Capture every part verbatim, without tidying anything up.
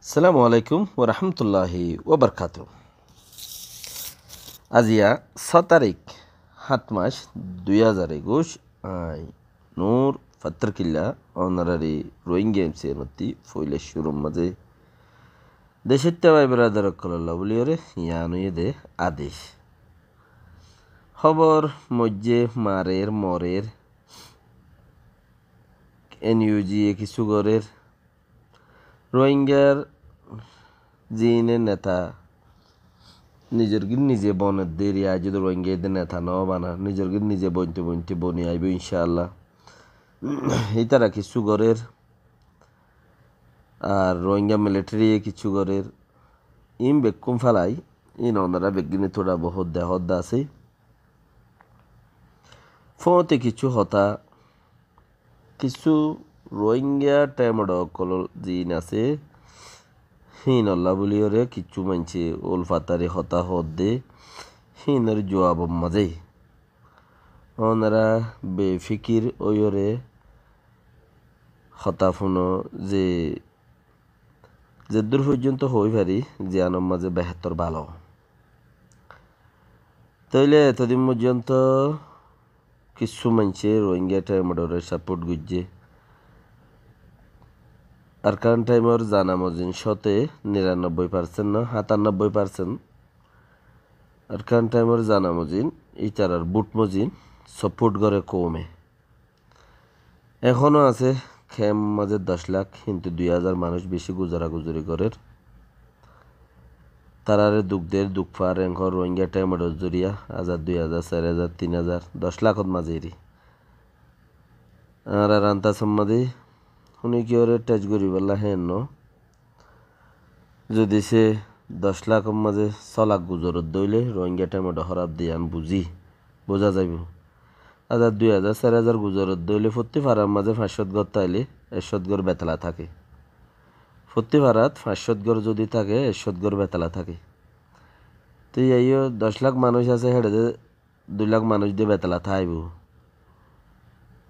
Assalamu alaikum wa rahmatullahi wa barakatuhu. Aziya só tarik, hát mac, dui házar ekuic, añí Nur Fattarkilla, ónorari Rohingya M C N ottú foila cúrur mazé decóitta bái beradar ókkolólla bóliyoré yián óiye dé adec. Hóbor moijjé marer, morer, N U G e kissú gorér, Rohingyar ziíne neta, nizor gín nize boner deri, aijjó de Rohingya de neta no bana, nizor gín nize bointo bointo boni aibó, incáalla. Ítara kissú gorér, ar Rohingya military ye kissú gorér, iín bekkún félai, iín onora beggúne tóra bohót dehót de asé. Fóoñti kissú hotá, kissú Rohingya thaimodho ókkol ziín asé, híinolla bóliyoré kissú maincé ul fatari hotá hoódde, híinor juabor mazé. Ónora befikir óiyoré hotá fúno ze, zeddúr foijjonto hoói fari, ziyánor mazé behétor bála. Tóile etodin foijjonto kissú maincé Rohingya thaimodhoré support goijjé. Arkan thaimor zana mozin cóte niranobboi percent no, hátannobboi percent. Arkan thaimor zana mozin, ítarar bút mozin support goré koume. Ehóno asé kemp mazé doc lak, kintu dui házar manúic beci guzara guzuri gorér. Tarare duk der, duk far, ehón Rohingya thaimodhor zoriya, házar, dui házar, sair házar, tin házar, doc lakot mazé eri. Añárar antasor mazé húni kiyóre thec goríbolla héen no. Zodi se doc lakor mazé só lak guzorodde óile Rohingya thaimodho hóraf de yián buzí, buzá zaibou. Házar, dui házar, sair házar guzorodde óile fottí farar mazé fañs cót gór táile ek cót gór betela táke. Fottí farat fañs cót gór zodi táke, ek cót gór betela táke. Te yíaiyó doc lak manúic asé, héçe de dui lak manúic de betela táibou.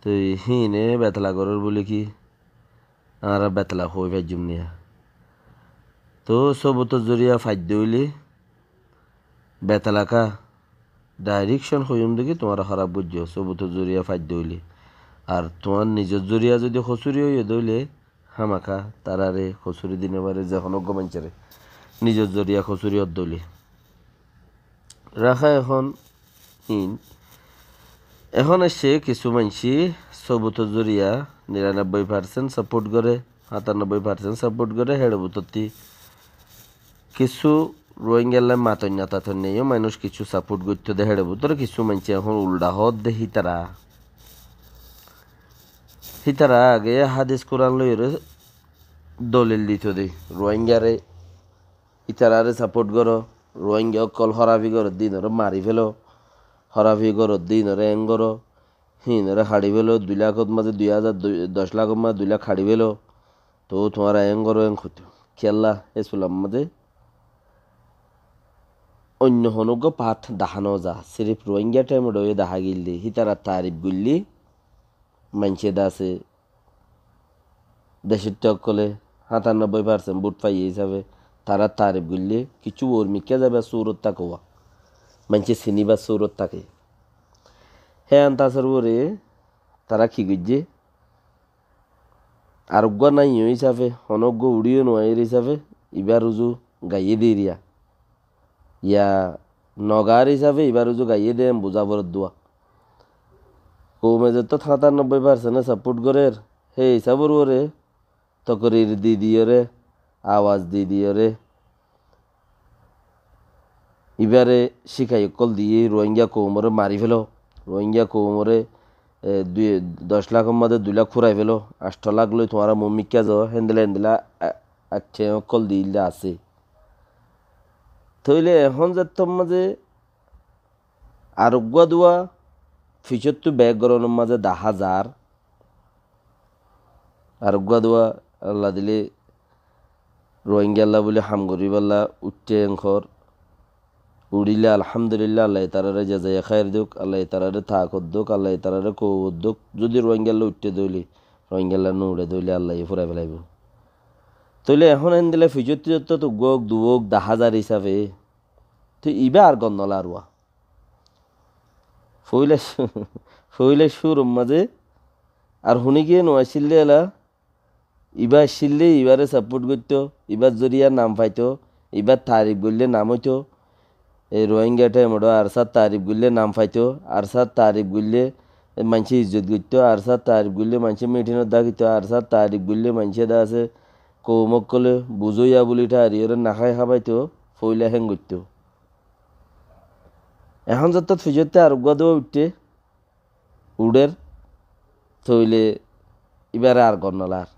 Te híine betela gorér bóli ki añára betela hoói faijjum niya? Toóu sóbutor zoriya faidde óile betela ká, direction hoiyúm de ki tuáñra hóraf goijjó, sóbutor zoriya faidde óile. Ar tuáñr nizor zoriya zodi kosúri óiye de óile, hámaka tarare kosúri di no fare, ze honó uggwá maincóre nizor zoriya kosúri ódde óile. Raká ehón híin. Ehón aiccé kissú maincé sóbutor zoriya niranobboi percent support goré, hátannobboi percent support goré, héçe bútotti kissú Rohingyalla matoinna-tatoinna yó manúic kissú support goittó de, héçe bútore kissú maincé ehón uldha hoódde hítara. Hítara age hádis Kuran loiyóre dolil dito de, Rohingyare, ítarare support goró, Rohingya ókkol hórafi goródde híinoré mari félo, hórafi goródde híinoré eén goró, híinoré haçi félo, dui lakot mazé dui házar, dui, doc lakot mazé dui lak haçi félo, toóu tuáñra eén goró, eén hoitó. Kiyólla, é sular mazé oinno honó uggwá fath dahá no za, sirif Rohingya thaimodhoré dahá gilde, hítarar taarif goillé, maincé de asé, decóitta ókkolé hátannobboi percent bút faiyé hísafe tarár taarif goillé kissú uor mikká zaibar surot táke uwá. Maincé sinibar surot táke. Hé antasor uore tará ki goijjé? Ar uggwá nái yó hísafe, honó uggwá uçí yó nuaiyér hísafe, ibár uzu gaiyé de eriya. Ya nogaár hísafe ibár uzu gaiyé de en buzá foredde uwá. Koume zettót hátannobboi percent e support gorér, hé hísabor uore tokrir di diyóre, awaz di diyóre, ibáre cíkai ókkol diyé, Rohingya koumoré mari félo, Rohingya koumoré, e, dui, doc lakor mazé dui lak fúrai félo, añctho lak loi tuáñra muúmikká zo, héndilla héndilla, a, accé ókkol diyíl de asé. Tóile ehón zettót mazé ar uggwá duwa fisóttu beek gorónor mazé dahá zar. Ar uggwá duwa Allah dile Rohingyalla buli ham goríballa uiththé enkor. Uçíle alhamdulillah, Allah itarare jazaiye khair duk, Allah itarare takot duk, Allah itarare kowot duk. Zodi Rohingyalla uiththé dóile, Rohingyalla no uçé dóile, Allah iye furai felaibó. Tóile ehón endilla fijotti zottót uggúa ók, duwá ók, dahá zar hísafe. Toi ibá ar gondola ar uwá. Foila, foila cúrur mazé ar huni giyé no accíl de ela, ibá accíl de ibáre support goittó, ibár zoriya nam faitó, ibár tarif goillé nam óito. E Rohingya thaim ot ARSA r tarif goillé nam faitó, ARSA r tarif goillé maincé izzot goittó, ARSA r tarif goillé maincé meeting ot dakito, ARSA r tarif goillé maincé de asé koum ókkole buzóiya buli thairiyóre nahái hábaito, foila héng goittó. Ehón zottót fijotti ar uggúa duwá uiththé, uçér, tóile ibáre ar gondola ar.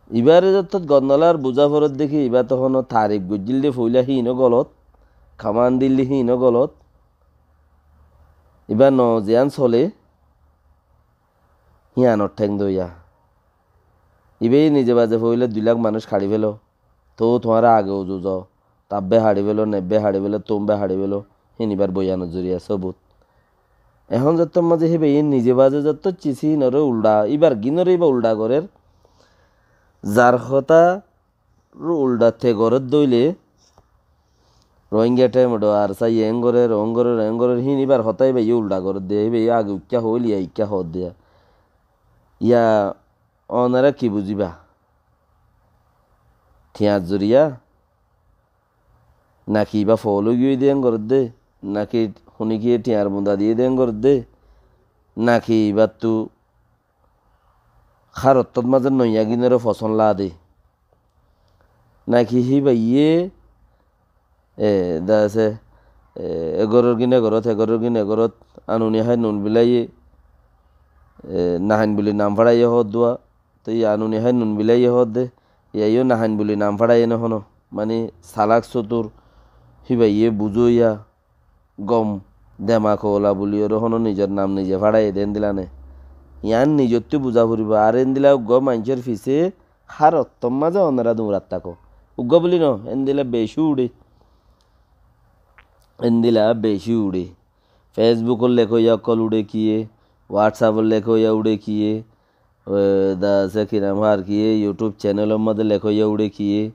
Ibáre zottót gondola ar buzá forer de ki, ibá tohón tarif goijjíl de foila híin ó golot, kaman dill de híin ó golot. Ibá no ziyán sole, híanor théng dóiya. Ibáye nize baze foila dui lak manúic haçi félo. Tóu tuáñra age uzu zo, tabbe haçi félo, nebbe haçi félo, tóumbe haçi félo, híin ibár boyanor zoriya sobut. Ehón zottót mazé híbaye nize baze zottót cis híinoré uldha, ibár gínoré ibá uldha gorér. Zar hotá uldha te gorér dóile, Rohingya thaim ot ARSA ye eén gorér, oón gorér, eén gorér, híin ibár hotá ibáye uldha gorér de, ibáye age uikká hoóil ya uikká hoódde. Ya, onora ki buzíba? Thiañr zoriya? Naki ibá fool ói giyói de eén gorédde? Naki hunikiye thiañr bunda diyé de eén gorédde? Naki ibáttu hár ottót mazé noiya gínoré fosón laade? Naki híbaye, e, de asé, e, e góror gín e górot, e góror gín e górot, anuni hái nun bilaiyé, e, nahain buli nam façaiyé hoódduwa, toi anuni hái nun bilaiyé hoódde, iyayó nahain buli nam façaiyé nohóno, mani salak sotur, híbaye buzóiya, gom, demak ola buliyóre hono nizor nam nize façaiyé de endila ne. Yián nizottú buza foribó. Ar endila uggúa maincór fisé hár ottór mazé onora duñrat táko. Uggúa buli no, endila beci uçé. Endila beci uçé. Facebook ot lekóiya ókkol uçé kiyé, WhatsApp ot lekóiya uçé kiyé, e, de asé ki nam hár kiyé, YouTube channel or mazé lekóiya uçé kiyé.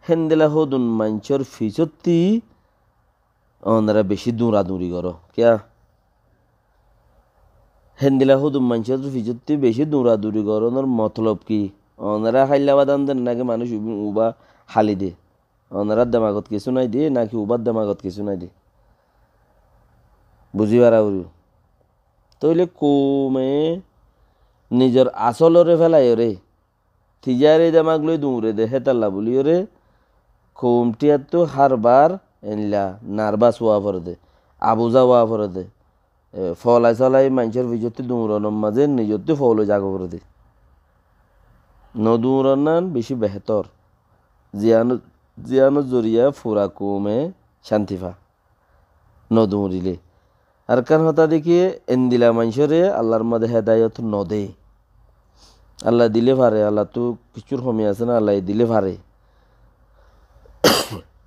Héndila hódun maincór fisótti onora beci duñraduñri goró. Kiyá? Héndila hódun maincór fisótti beci duñraduñri gorónor motolob ki? Onora háilla badan der naki manúic ubi-, uba háli de? Onorár demagot kissú nái de, naki ubár demagot kissú nái de? Buzí fara foribó. Tóile koume nizor asóloré félaiyóre, tijari demak loi duñre de, hétalla buliyóre, koum thíyattu hár bar endila narbas ówa fore de, abuza ówa fore de. E, folai solai maincór fisótti duñronor mazé nizottu fouloi zaga fore de. No duñronnan beci behétor. Ziyano-, ziyanor zoriya fura koume cánti fa. No duñrile. Ar ekkán hotá dekí, endila maincóre Allar mazé hedayot no de. Allah dile fare, Allattú kissúr homi asé né, Allah dile fare.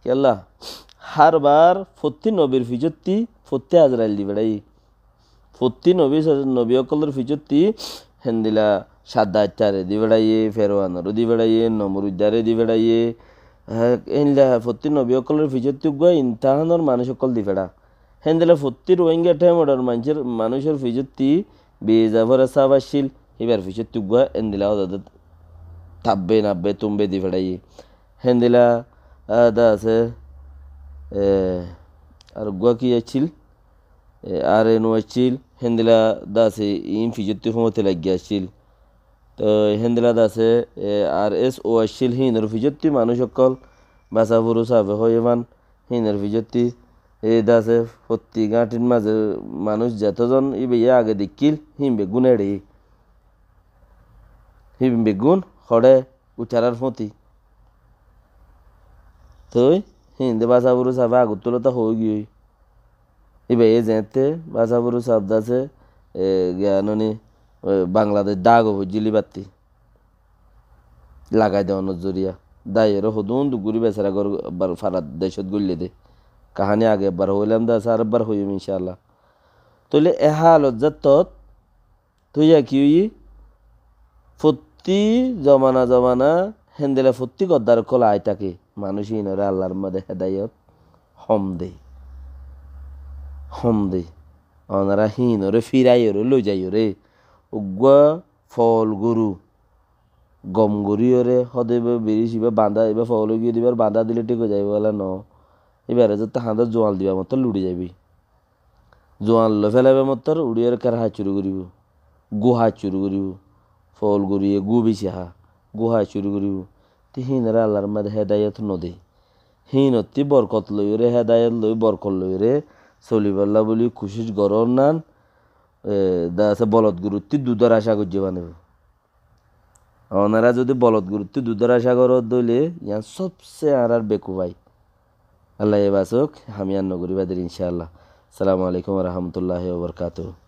Kiyólla? Hár bar fottí nobir fisótti fottí Azrail di feçáiye. Fottí nobi, nobi ókkolor fisótti héndila Caddattare di feçáiye, Feroanoré di feçáiye, Nomruddare di feçáiye. Hé, héndila fottí nobi ókkolor fisótti uggúa intahánor manúic ókkol di feçá. Héndila fottí Rohingya thaimodor maincór, manúicor fisótti Bizafor sáb accíl, híbar fisótti uggúa héndila ódade tabbe nabbe tumbe di feçáiye. Héndila, ah, de asé, e, ar uggúa ki accíl? E, R N O accíl, héndila de asé iín fisótti fúñoti laiggé accíl. Toi héndila de asé, e, R S O accíl, híinor fisótti manúic ókkol, Basa Furu sábe hoiyé fán, híinor fisótti, e, de asé fottí gáñthir mazé manúic zetózon íbayé age deikkíl, híin beggún eçé. Híin beggún hoçé utarár fúñti. Toi híin de Basa Furu sábe agottú lota hoói giyói. Íbayé zeéñtte Basa Furu sáb de asé, e, giyanoni, e, Bangladec dágo foijjíl íbattí. Lagai de onor zoriya. Daiyoré hodún duk gorí besara gor ebbar farat decót goillé dé. Kaháni age ebbar hoilam dé, asé ar ebbar hoiyum incáallah. Tóile e hálot záttot tóiya ki óiye? Fottí zomana zomana héndilla fottí goddar ókkol ai táke. Manúic híinoré Allar mazé hedayot hom de. Hom de. Onora híinoré fíraiyoré loi zaiyoré. Uggúa fool goru gom goríyoré, hóde ibá biric, ibá bandá, ibá fool ói giyé dé, ibár bandá dile thík ói zaibói bóla noó. Ibáre zotto hañdót zuañl diba mottor luçi zaibói. Zuañl loi félaiba mottor uçíyoré ker há cúru goríbou. Gúa há cúru goríbou. Fool goríye gúa beci há. Gúa há cúru goríbou. Te híinoré Allar mazé hedayot node. Híinottí borkot loiyoré, hedayot loi, borkot loiyoré solibálla bóli kucíc gorór nan, e, de asé bolot goruttí dudór acá goijjé banaibóu. Onora zodi bolot goruttí dudór acá goró dóile, yián sobse añárar bekufai. Allaye basók, ham yián nogorí bader incáallah. Assalamu alaikum wa rahmatullahi wa barakatuhu.